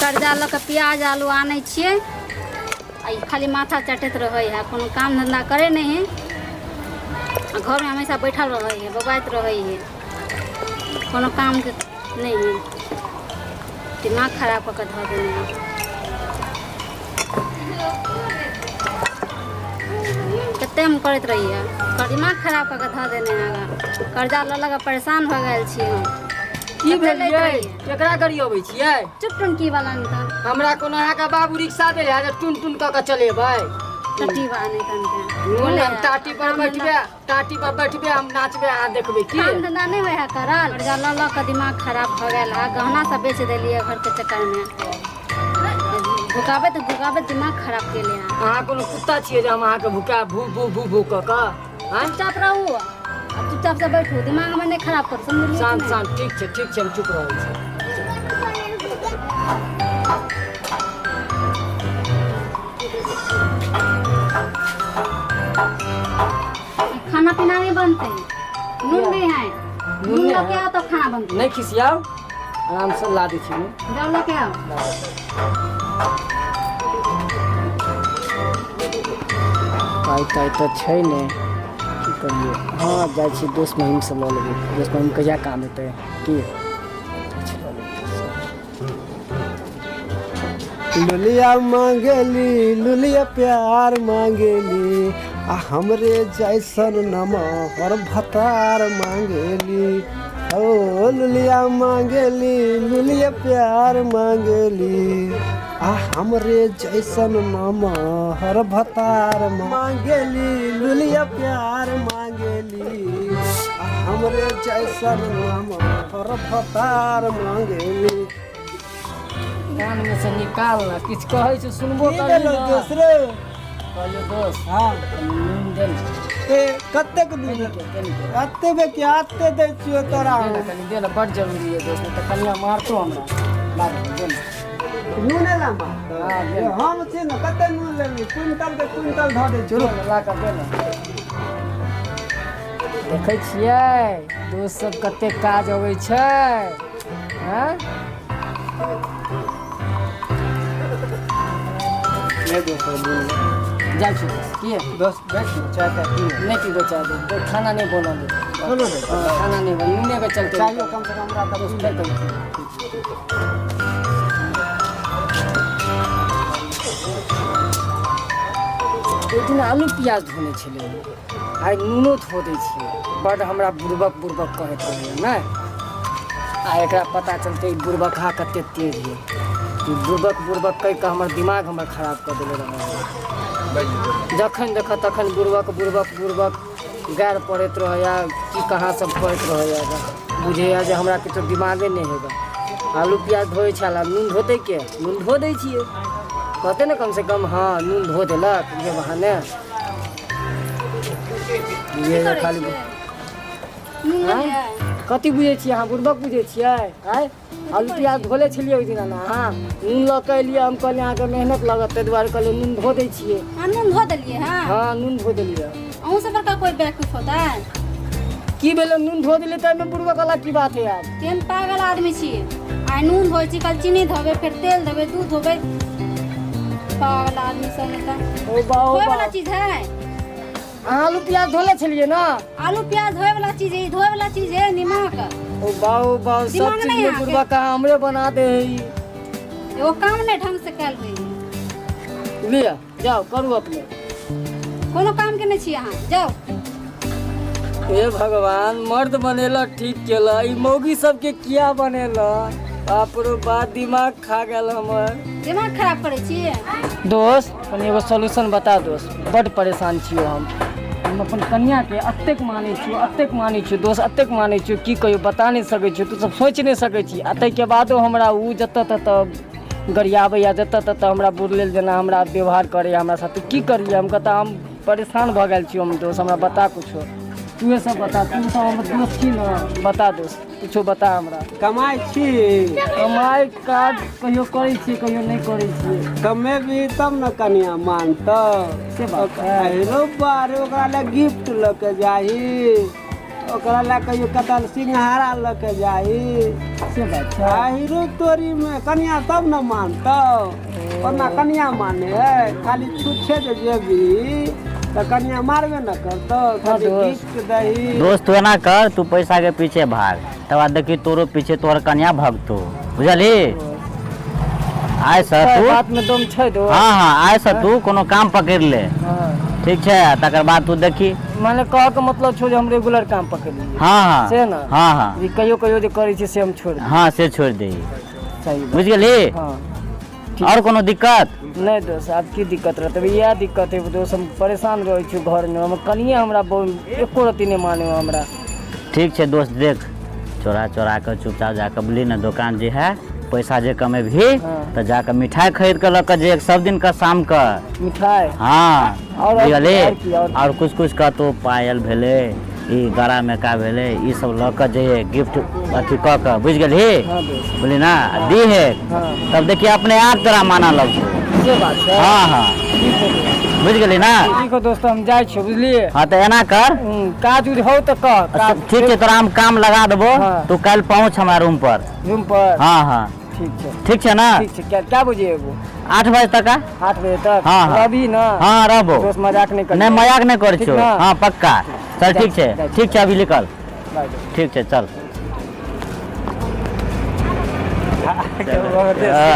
कर्जा लऽ कऽ प्याज आलू आनै छियै आ ई खाली माथा चटैत रहै है, कोनो काम धन्धा करै नहि है आ घरमे हमेशा बैठल रहै है, बौआइत रहै है, कोनो कामके नहि है। दिमाग खराब कऽ कऽ धऽ देने है। कते हम करैत रहियै, दिमाग खराब कऽ कऽ धऽ देने है। कर्जा लऽ लऽ कऽ परेशान भऽ गेल छी हम। की कते भेल लैत यै? रहियै? केकरा गरियबै छियै? चुप टुनकी वाला ने तऽ। हमरा कोनो अहाँके बाबू रिक्शा देले है जे टुन टुन कऽ के चलेबै? टट्टी बा नहि तनके। बोले हम टाटी पर बैठबे, टाटी पर बैठबे, हम नाचबे, अहाँ देखबै की? काम धंधा नहि होइ है करल। कर्जा लऽ लऽ कऽ दिमाग खराब भऽ गेल है। गहना सब बेच देलियै घरके चक्करमे। भुकाबैत भुकाबैत दिमाग खराब केले है। अहाँ कोनो कुत्ता छियै जे हम अहाँके भुका भू भू भू भू कऽ कऽ? आँय? चुपचाप रहू आ चुपचाप से बैठू, दिमाग हमर नहि खराब करू, समझलियै कि शांत नहि? शांत, ठीक छै, ठीक छै, हम चुप रहै छी। खाना पीना नहीं बनते, नून नहीं है। नून नून नहीं लऽ के है? आओ तो खाना बनते। नहि खिसियाउ, आरामसँ ला दै छी नून। जाओ लऽ के आओ। पाइ ताइ तऽ छै नहि, की करियै? हँ, जाइ छी दोस्त महिमसँ लऽ लेबै। दोस्त महिम कहिया काम हेतै की? अच्छा, लऽ लेबै दोस्तसँ। लुलिया मांगेली, लुलिया प्यार मांगेली, आ हमरे जैसन नमहर भतार मांगेली। ओ लुलिया मांगेली, लुलिया प्यार मांगेली, आ हमरे जैसन नमहर भतार मांगेली। लुलिया प्यार मांगेली, आ हमरे जैसन नमहर भतार मांगेली। कान में से निकाल ना, किछु कहै छै सुनबो की करी भेलौ ना। दोस्त रे? कहलियौ दोस्त, हँ, कनि नून दे ने। ए कतेक दूर? कनिके कनिके। एते बे कि एते दै छियौ तोरा? दे ने, कनि दे ने, बड जरूरी है दोस्त, नहि तऽ कनिया मारतो हमरा बाद में, दे ने। नून एला? हँ, दे ने। हम छी ने, कते नून लेबही? क्विंटल के क्विंटल धऽ दै छियौ। दे ने, ला कऽ दे ने। देखै छियै दोस्त सब कते काज अबै छै? आँय? ले दोस्त, नून। जाइ छी दोस्त, किए? दोस्त, बैठ ने, चाय ताय पी। नहि पीबै चाय दोस्त, खाना नहि बनल है। खाना नहि? हँ, खाना नहि बनल, नूनेके चलते। चाहियो कम से कम हमरा तऽ दोस्त, फेर कभी। ओहि दिन आलू प्याज धोने छलै, आइ नूनो धो दै छियै। बड्ड हमरा बुड़बक बुड़बक कहैत रहैए नहि? आ एकरा पता चलतै ई बुड़बकहा कते तेज यऽ। ई बुड़बक बुड़बक कहि कऽ हमर दिमाग हमर खराब कऽ देले रहै। जखन देखऽ तखन बुड़बक बुड़बक बुड़बक गारि पड़ैत रहैए, की कहाँ सब कहैत रहैए। बुझैए जे हमरा किछो दिमागे नहि हेगा। आलू प्याज धोइ छल, आब नून धोतै के? नून धो दै छियै, कहतै ने कमसँ कम हँ नून धो देलक ये बहाने। की ये करै खाली छियै? नून आँय? लेलियै? कथी बुझै छियै अहाँ? बुड़बक बुझै छियै? आँय, आलू प्याज धोले छलियै ओहि दिना ने, अहाँ नून लऽ कऽ एलियै, हम कहलियै अहाँके मेहनत लागत, ताहि दुआरे कहलियै नून धो दै छियै। अहाँ नून धो देलियै? हँ हँ, नून धो देलियै। अहूँ से बड़का कोइ बेवकूफ होता है? की भेलै, नून धो देलियै तऽ एहिमे बुड़बक वाला की बात है आब? केहन पागल आदमी छियै, आइ नून धोइ छी, कल चीनी धोबै, फेर तेल धोबै, दूध धोबै। पागल आदमी सब नहि तऽ। ओ बा ओ धोए बा वाला चीज है? अहाँ आलू प्याज धोले छलियै ने? आलू प्याज धोए वाला चीज है? ई धोए वाला चीज है निमक? ओ बा ओ बा, सब दिमाग चीज नहीं में अहाँके? बुड़बक अहाँ हमरे बना दे है ई। एगो काम नहि ढंग से कयल होइए। लिअ, जाउ करू अपने। कोनो काम के नहि छी अहाँ, जाउ। हे भगवान, मर्द बनेला ठीक केला, ई मौगी सबके किया बनेला? बाप रो बाप, दिमाग खा गेल हमर। दिमाग खराब करै छी। दोस्त, कनि एगो सोल्यूशन बता दोस्त, बड्ड परेशान छियौ हम। हम अपन कनियाके एतेक मानै छियौ, एतेक मानै छियौ दोस्त, एतेक मानै छियौ, की कहियौ, बता नहि सकै छियौ, तू सब सोचि नहि सकै छी। आ ताहिके बादो हमरा ओ जतऽ ततऽ गरियाबैए, जतऽ ततऽ हमरा बुड़लेल जेना हमरा व्यवहार करैए हमरा साथे। की करियै हम? कतऽ हम परेशान भऽ गेल छियौ हम दोस्त, हमरा बता कुछो, तूहे सब बता, तू सब हमर दोस्त छी ने, बता दोस्त, कुछो बता हमरा। कमाइ छी? कमाइ काज कहियो करै छियै, कहियो नहि करै छियै। कमेबही तब ने कनिया मानतौ। से बात है। अरे बारे, ओकरा लए गिफ्ट लऽ के जाही। ओकरा लए कहियो कतऽ सिंघाड़ा लऽ के जाही। से बात छै। आहिरो तोरी में कनिया तब न मानतौ, ओना कनिया माने है खाली छुच्छे जे जेबी तऽ कनिया मारबे न करतौ। खाली दोस्त। गिफ्ट दही। दोस्त तू एना कर, तू पैसा के पीछे भाग, तब बाद देखी तोरो पीछे तोहर कन्या भगतो, बुझलही? आइ से छै, तू बात में दम छै दोस्त। हाँ हाँ, आइ से तू कोनो काम पकड़ ले। हाँ। ठीक छै, तकर बाद तू देखी। माने कह के मतलब छौ जे हम रेगुलर काम पकड़ लियै। हाँ हाँ। से ना? हाँ हाँ। ई कहियो कहियो जे करै छी से हम छोड़ दी। हाँ से छोड़ दे। सही बात। बुझ गेलही? हाँ। और कोनो दिक्कत? नहीं दोस्त, आब की दिक्कत रहतै, इएह दिक्कत है दोस्त, हम परेशान रहै छी घरमे, हमर कनिए हमरा एको रत्ती नहि माने हमरा। ठीक छै दोस्त, देख चोरा चोरा के चुपचाप जाके बोली ने दोकान जे है पैसा जे कमेबही। हाँ। तऽ जाके मिठाई खरीद के लऽ के जे सब दिन के शाम के। मिठाई? हाँ। और बुझलियै? की, और की? और कुछ कुछ कतौ पायल भेलै, ई गड़ा में का भेलै, ई सब लऽ के जइए गिफ्ट अथी कऽ के, बुझि गेलही? हाँ दोस्त। बुझली ना? दी है। हाँ। तब देखिए अपने आप तोरा माना लगतौ। से बात छै। हाँ हाँ। ठीक है दोस्त। बुझि गेली ना? ठीक है दोस्त, हम जाइ छियौ, बुझलियै? हाँ तऽ एना कर। काज उज हौ तऽ कह काज। ठीक छै, तोरा हम काम लगा देबो। हाँ। तू काल्हि पहुँच हमरा रूम पर। रूम पर? हाँ हाँ। ठीक छै। ठीक छै ना? ठीक छै। क्या बजे एबो? 8 बजे तक आ। 8 बजे तक? हाँ, हाँ। अभी ना? हाँ, रहबो। दोस्त, मजाक नहीं कर। नहीं, मजाक नहीं करै ठीक छियौ। ना? हाँ पक्का, चल ठीक छै। जाइ छी। ठीक छै, अभी निकल। बाय दोस्त। ठीक छै, चल। बहुत।